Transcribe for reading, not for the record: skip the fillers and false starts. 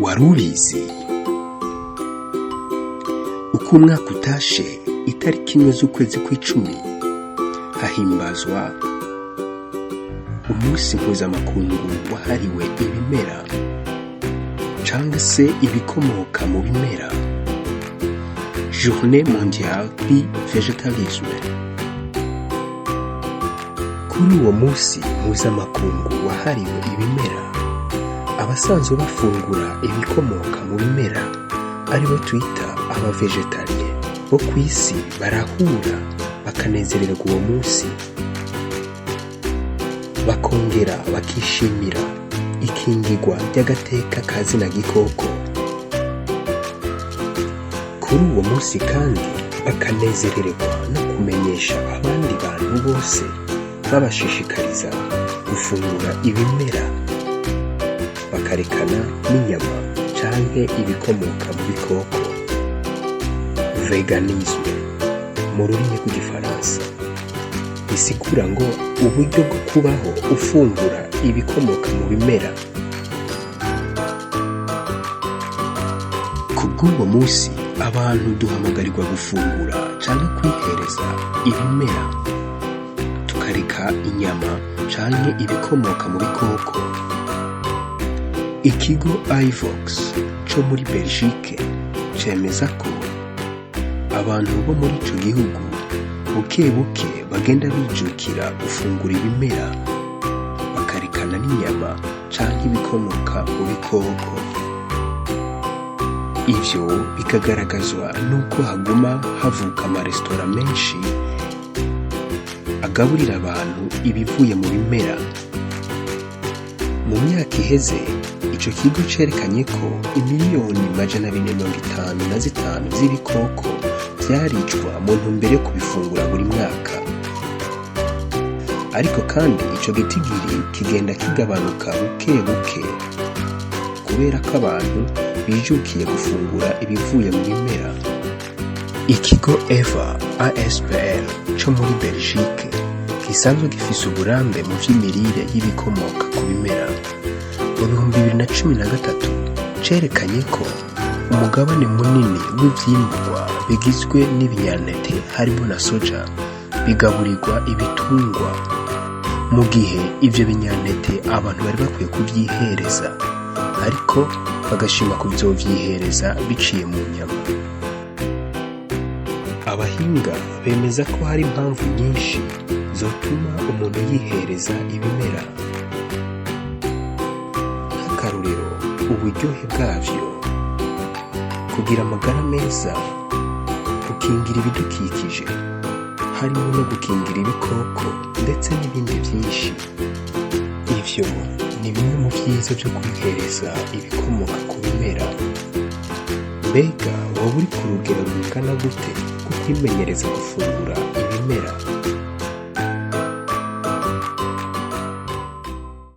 Wari ubizi? Uko umwaka utashe, itariki 1 z'ukwezi kw'icumi hahimbazwa umunsi mpuzamakungu wahariwe ibimera canke se ibikomoka mu bimera, Journée mondiale du végétalisme. Kuri uwo munsi mpuzamakungu wahariwe ibimera, abasanzwe bafungura ibikomoka mu bimera, aribo twita aba végétariens bo kw'isi, barahura bakanezererwa uwo munsi, bakongera bakishimira ikingirwa ry'agateka ka zina gikoko. Kuri uwo munsi kandi bakanezererwa no kumenyesha abandi bantu bose, babashishikariza gufungura ibimera, bakarekana n'inyama canke ibikomoka mu bikoko, véganisme mu rurimi rw'Igifaransa, bisigura ngo uburyo bwo kubaho ufungura ibikomoka mu bimera. Kubw'uwo munsi, abantu duhamagarirwa gufungura canke kwihereza ibimera, tukareka inyama canke ibikomoka mu bikoko. Ikigo Ivox co muri Belgique cemeza ko abantu bo muri ico gihugu buke buke bagenda bijukira gufungura ibimera, bakarekana n'inyama canke ibikomoka mu bikoko. Ivyo bikagaragazwa n'uko haguma havuka amaresitora menshi agaburira abantu ibivuye mu bimera. Mu myaka iheze, ico kigo cerekanye ko imiliyoni 255 z'ibikoko vyaricwa mu ntumbero yo kubifungura buri mwaka. Ariko kandi ico gitigiri kigenda kigabanuka buke buke kubera ko abantu bijukiye gufungura ibivuye mu bimera. Ikigo Eva ASBL co muri Belgique gisanzwe gifise uburambe mu vy'imirire y'ibikomoka ku bimera, mu 2013 cerekanye ko umugabane munini w'ivyimbugwa bigizwe n'ibinyantete harimo na soja bigaburirwa ibitungwa, mu gihe ivyo binyantete abantu bari bakwiye kuvyihereza, ariko bagashima kuzovyihereza biciye mu nyama. Abahinga bemeza ko hari impamvu nyinshi zotuma umuntu yihereza ibimera, nk'akarorero uburyohe bwavyo, kugira amagara meza, gukingira ibidukikije harimo no gukingira ibikoko, ndetse n'ibindi vyinshi. Ivyo ni bimwe mu vyiza vyo kwihereza ibikomoka ku bimera. Mbega woba uri ku rugero rungana gute rwo kwimenyereza gufungura ibimera?